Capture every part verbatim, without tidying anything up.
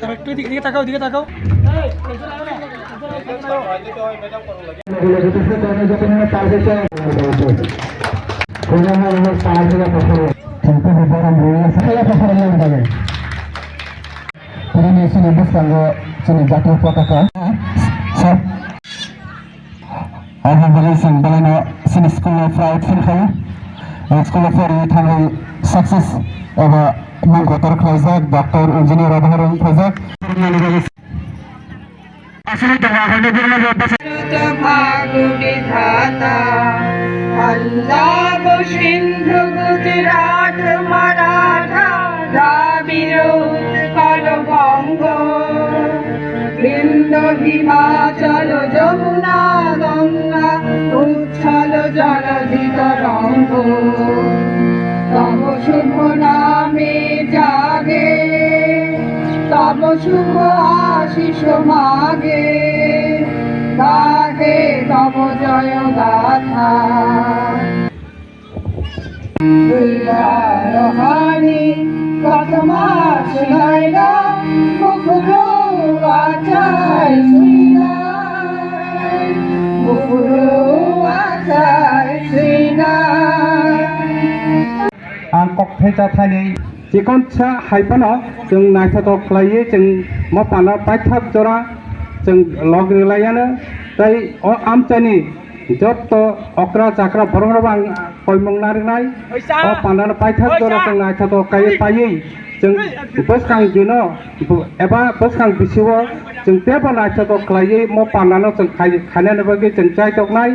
তারা একটু দিকে, দিকে তাকাও, দিকে তাকাও। Tini chini bwskango chini jatiyo potaka. Sir. Obo bagwi chwng belai no chini school no proud feel khaio. School o poriwi thangwi success eba mung kotor khlaijak, doctor, engineer, adhar wng khlaijak. Aswk tongo, okhorni bwrwino bo bwswk. ভাগ বিধাতা, পাঞ্জাব সিন্ধু গুজরাট মারাঠা দ্রাবিড় উৎকল বঙ্গ, বৃন্দ হিমাচল যমুনা গঙ্গা উচ্ছল জলধি তরঙ্গ। তব শুভ নামে জাগে, তব শুভ আশিস মাগে, গাহে তব জয় গাথা। Rohani, kotoma sinaina, bufuru achai sinai, bufuru achai sinai. Ang kok thai cha thani chikonsa hai phano chwng naithotok khlaiwi chwng mo panda paithak jora chwng log rwlaiano tei o amchaini jotto okra chakra borok rok ang koimung narwknai. O pandano paithak jora chwng naithotok kaiwi paiwi chwng bwskang dino eba bwskang bisio chwng teibo naithotok khlaiwi mo pandano chwng khai-, khainani bagwi chwng chaitoknai.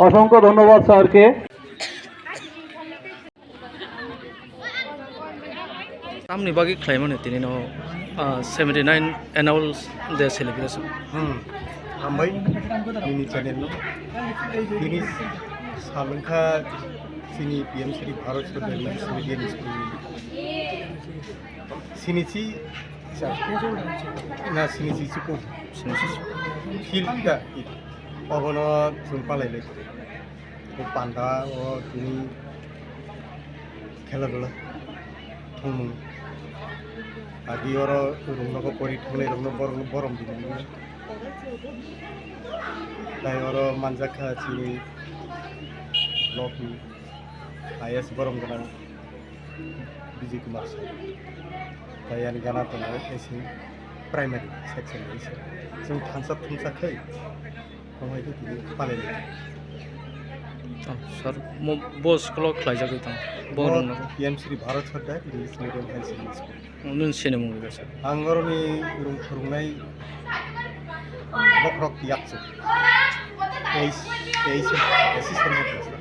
অসংখ্য ধন্যবাদ স্যারকে। Tamni bagwi khlaimani tini no, ah, seventy nine annual day celebration. Hmm. Hambai nini channel no. Tini salwngkha chini P M Shri Bharat Sarkar ni Media School ni. Sini si, na sini si suku. Sini si suku. Field da. Obono chwng palai lai. O panda o tini khela dula thwngmung. Agi oro rungnogo pori thwngnai rokno borokno borom di nangmani. Tai oro manjakha chini block ni I A S borom gwnang Bijay Kumar Sai. Tai ani gana tongo S C primary section ni se. Chwng thansa thumsa khai. Tongmai khe tini palai lai. Oh, sir, mo, bo school o khlaijagwi tong. Bo Bo rwngno. P M Shri Bharat Sarkar English Medium High Secondary School. Oh, nwng sini mung rwgwi sir. Ang oroni rung-, phwrwngnai bokhorok yakchu. Tei, tei assistant headmaster.